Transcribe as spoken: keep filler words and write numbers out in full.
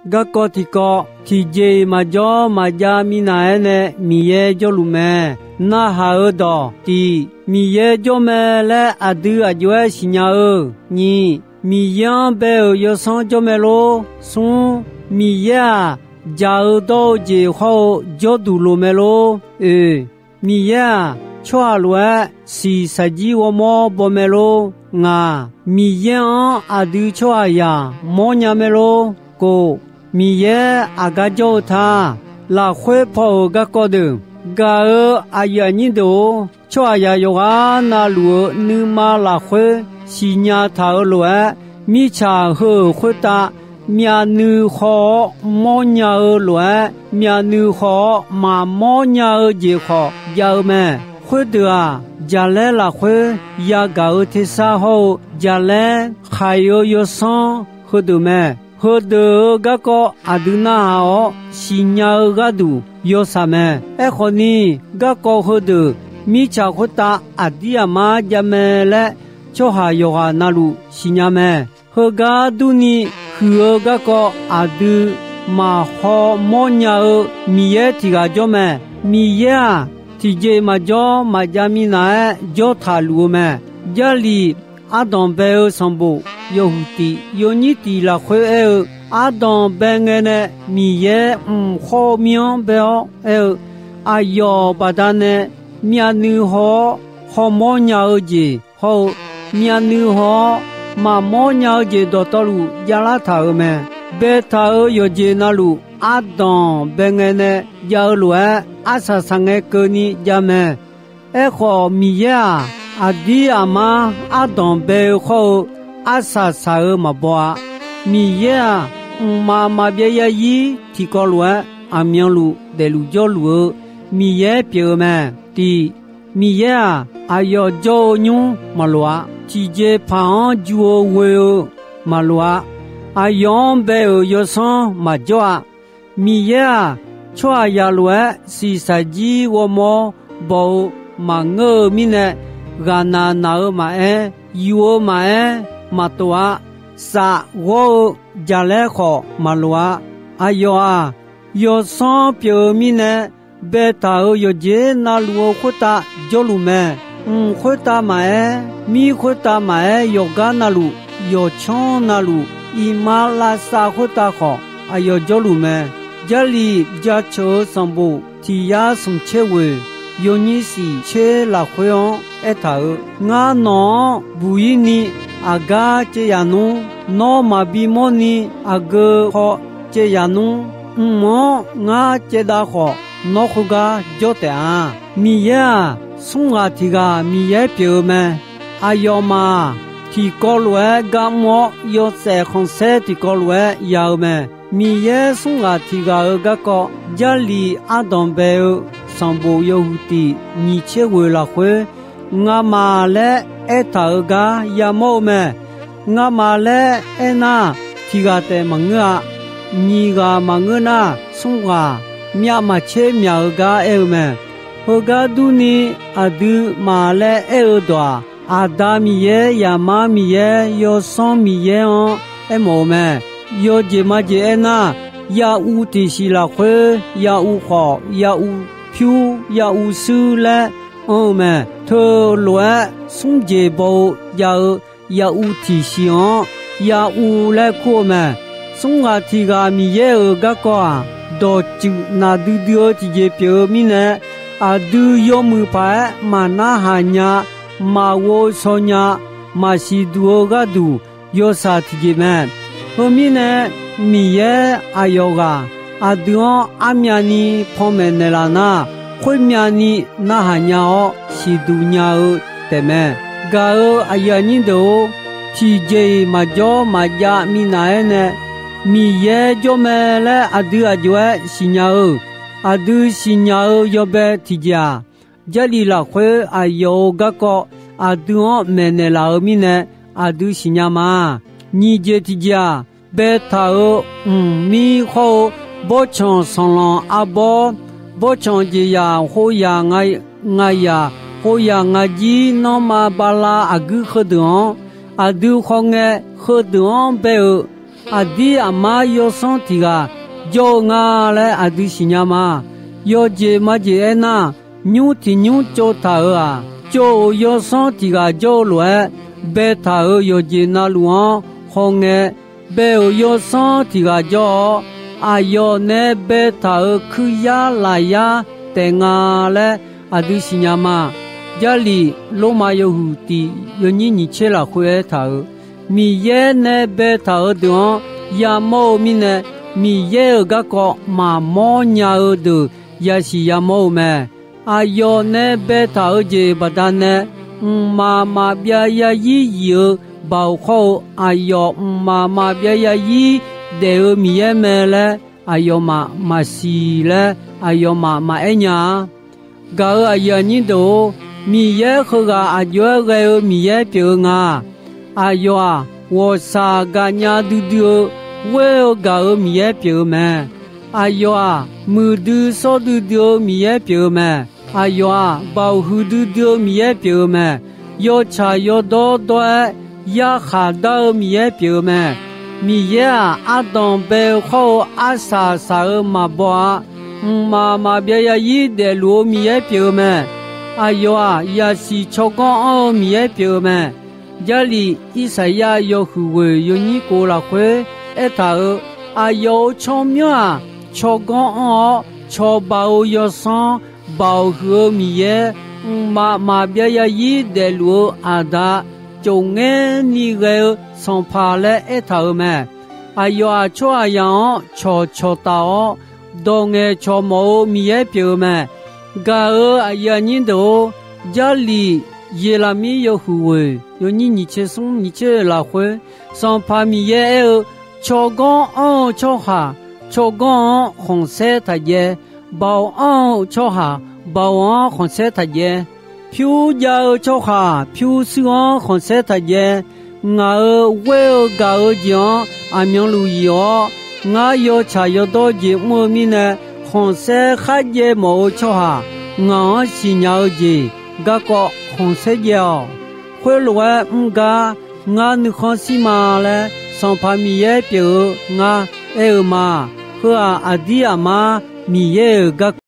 Garkawv tiqkawv, tiqjeq-iq maqjawr maqjav minav-aer nae Miqyaer jawrluf mae. Narhaq-euq dawq tiq, Miqyaer jawr mae laer aqdui aq jov-aer siqnya-eu. Nyiq, Miqyaer-anr bae-euq yawsanr jawr mae lor. Smr, Miqyaer-aq, jaq-eu dawr-eu jeq hawr-eu jawrduq loq mae lor. Oeq, Miqyaer-aq, tsawrhaq lof-aer siq saqjir ghawrmawr baw mae lor. Ngaq, Miqyaer-anr aqdui tsawrhaqzaq mawrnya mae lor. Kof, Miqyaer aqgar jawr-eu ta. Lafkhoer paw-euq garkawv deuq, gaq-euq aqyuif aqnyir deuq-or, tsawrhaqzaq yawqghaq navluf-euq nuima lafkhoer siqnya taq-euq lof-aer, mirtsaq heu-euq khoertav myavnuiv haw-awr mawrnya-eu lof-aer, myavnuiv haw-awr maqmawr nya-eu jeq khawf jav-eu mae. Khoerdeuq-aq, jaqlaer lafkhoer yagaq-eu tersar hawr-eu jaqlaer khaiq-eu yawsanr heudeuq mae. Heudeuq-euq garkawv aqdui narhaq-awr siqnya-eu gharduq yawshaq mae. Aerkhawf ni, garkawv heudeuq mirtsaq khoertav aqdir aqmar jav mae laer tsawrhaq yawqghaq navluf siqnya mae. Heugar durni, huiq-eu garkawv aqdui maqhaw mawrnya-eu Miqyaer tiq ghaq jawr mae. Miqyaer-aq, tiqjeq maqjawr maqjav minav-aer jawr taq luf-eu mae. Jarlif ardanq bae-eu sanqbof yawhuiq tiq yawnyir tiq lafkhoer aer-eu, ardanq bae ngae nae Miqyaer mq hawr-eu mir-anr bae-awr aer-eu, aqyawf baqdanae myavnuiv haw-awr hawmawr nya-eu jeq hawr-eu, myavnuiv haw-awr maqmawr nya-eu jeq dawqtawvluf javlar taq-euq mae. Baetaq-euq yawqjeq navluf ardanq bae ngae nae jav-eu lof-aer, arsaq saq ngae keuvni jav mae. Aerkhawf, Miqyaer-aq, aqdir aqmar ardanq bae-eu khawr-eu arsaq saq-euq maqbaw-a. Miqyaer-aq, mqmaq maqbyav zarzir tiqkawv lof-aer aqmyanluf daefluf jawrluf-eu Miqyaer pyeuf-eu mae. Tiq, Miqyaer-aq, aqyawf jawr-eu nymr maqloq-a. Tiqjeqpaq-anr ju-eu ghoe-eu maqloq-a. Aqyawf-anr bae-euq yawsanr maqjawr-a. Miqyaer-aq, tsawrhaqzaq lof-aer siqsaq jir ghawrmawr baw-eu maqngeur-eu mirnae, ghaqnaq naq-eu maqaer, yuf-eu maqaer, maqtof-a. Saf ghawr-eu jaqlaer khawf maqloq-a. Aqyawf-aq, yawsanr pyeuf-eu mirnae, baetaq-euq yawqjeq navluf-eu khoertav jawrluf mae. Mq khoertav maqaer, mir khoertav maqaer, yawqgar navluf, yawqcanr navluf, iqmalavshav khoertav khawf aqyawf jawrluf mae. Jarlif jaceuq-eu sanqbof tiq yar smq tser ghoeq yawnyir siq tser lafkhoer-anr aertaq-euq, Ngar nawq-anr buq-ir ni aqgar caev yaf nmr. Nawr maqbi mawrni aqgeu paw caev yaf nmr. Mq-anr ngar caevdav khawf, nawr khoergar jawr taef-a. Miqyaer-aq, smr ghaq tiq ghaq Miqyaer pyeuf-eu mae. Aqyawfmaf-aq, tiqkawv lof-aer gar mr-awr, yawshaef khanqsaer tiqkawv lof-aer ya-eu mae. Miqyaer smr ghaq tiq ghaq-euq garkawv, Jarlif ardanq bae-eu sanqbof yawhuiq tiq nyiq tser ghoeq lafkhoer, Ngamaf laer aertaq-euq gar yamawr-eu mae. Ngamaf laer aernar, tiq ghaq taef maqngeur-a. Nyiq ghaq maqngeur nar, smr ghaq, myav maqtser myaq-eu gar aer-eu mae. Heugar durni, aqduimaf laer aer-eu dawq-aq, Aqda Miqyaer, Zaqmar Miqyaer, Yawsanr Miqyaer-anr aermawf-eu mae. Yawjeq majeq aernar, yav uv tiqsiq lafkhoer yav uv khawf, yav uv pyur, yav uv shuir laer anr-eu mae. Teulof-aer smr jeq baw-eu jav-eu yav uv tiqsiq-anr yav uv laer kur-eu mae. Smr ghaq tiq ghaq Miqyaer-euq garkawv-aq, dawqtsuif naqdui dui-eu tiqjeq pyeuf-eu mirnae, aqdui yawmuiq paq-aer maqnarhaq nya, maqghov shaw nya, maqsiq duq-eu gharduq yawshaq tiqjeq mae. Heu mirnae, Miqyaer aqyawf ghaq aqdui-anr armyavni panmaeq naeqlaf nar, khoermyavni narhaq nya-awr siqduq nya-eu taefmae. Gaq-euq aqyuif aqnyir deuq-or, tiqjeq-iq maqjawr maqjav minav-aer nae, Miqyaer jawr mae laer aqdui aq jov-aer siqnya-eu, aqdui siqnya-eu yawbae tiqjeq-aq, Jarlif lafkhoer aqyawf-euq garkawv aqdui-anr maeqnaeq laf-eu mirnae, aqdui siqnya ma. Nyiq jeq tiqjeq-aq, baetaq-euq mqmir hawr-eu bawrtsanq sanqlanq arbawr, bawrtsanq jeqzaq khoeryaq ngayaq khoeryaq ngajir nanrma bala aqguir heudeuq-anr, aqdui khawf ngae heudeuq-anr bae-euq aqdir aqmar yawsanr tiq ghaq jawr-eu nga laer aqdui siqnya ma. Yawjeq majeq aernar, nymr tiq nymr tsovtaq-euq-aq, tsov-euq yawsanr tiq ghaq jawr-eu lof-aer, baetaq-euq yawqjeq na luf-anr hawngae, bae-euq yawsanr tiq ghaq jawr-awr, aqyawf nae baetaq-euq kuiryar lafyar taef nga laer aqdui siqnya ma. Jarlif Lormav yawhuiq tiq yawnyir nyiq tser lafkhoer aertaq-euq, Miqyaer nae baetaq-euq deuq-anr yamawr-eu mirnae, Miqyaer-euq garkawv maqmawr nya-eu deuq yasiq yamawr-eu mae. Aqyawf nae baetaq-eu jeq baqdanae, mqmaq maqbyav yarzir yif-eu baoq khawr-eu, aqyawf mqmaq maqbyav yarzir daef-eu Miqyaer mae laer aqyawfmaf maqsiq laer aqyawfmaf maqaer nya-a. Gaq-euq aqyuif aqnyir deuq-or, Miqyaer heughaq aq jov-aer ghae-eu Miqyaer pyeuf-eu nga. Aqyawf-aq, ghawqshaq gaqnya duidui-eu ghoer-eu gaq-euq Miqyaer pyeuf-eu mae. Aqyawf-aq, muiqdui shawr duidui-eu Miqyaer pyeuf-eu mae. Aqyawf-aq, baoq huiqdui dui-eu Miqyaer pyeuf-eu mae. Yawtsaq yawdawr dawr-aer yarkhaq dar-eu Miqyaer pyeuf-eu mae. Miqyaer-aq, ardanq bae-eu khawr-eu arsaq saq-euq maqbaw-a. Mqmaq maqbyav yarzir daefluf-eu Miqyaer pyeuf-eu mae. Aqyawf-aq, yasiq tsawrganr anr-eu Miqyaer pyeuf-eu mae. Jarlif Irsaqyar yawhuiq ghoeq yawnyir kov lafkhoer aertaq-euq, aqyawf-euq tsawrmyanr-aq, tsawrganr anr-awr cawba-eu yawsanr, baoq huiq-eu Miqyaer, mqmaq maqbyav yarzir daefluf-eu Aqda, cofngaerni ghae-eu Sanqpaq laer aertaq-euq mae. Aqyawf-aq, tsawrhaqzaq-anr cawqcawq taf-awr, dawq ngaeqcawq mawf-eu Miqyaer pyeuf-eu mae. Gaq-euq aqyuif aqnyir deuq-or, Jarlif Yeqlaqmir yawhuiq ghoeq yawnyir nyiq tser smr nyiq tser oeq lafkhoer, Sanqpaq Miqyaer aer-eu, tsawrganr anr-eu tsawrhaq tsawrganr-anr khanqsaer taq jaev. Baoq anr-eu tsawrhaq baoq-anr khanqsaer taq jaev. Pyur jav-eu tsawrhaq pyurshuir-anr khanqsaer taq jaev. Ngaq-euq ghoer-eu gaq-eu jeq-anr aqmyanluf yif-awr, ngar yawtsaq yawdawr jeq mr-eu mirnae, khanqsaer kharjaev mawf-eu tsawrhaq ngaq-anr siqnya-eu jeq garkawv khanqsaer jaev-awq. Khoerlof-aer mr gar ngar nuikhanr shir ma laer Sanqpaq Miqyaer pyeuf-eu ngar aer-eu ma. Heu-aq, aqdir aqmar Miqyaer-euq garkawv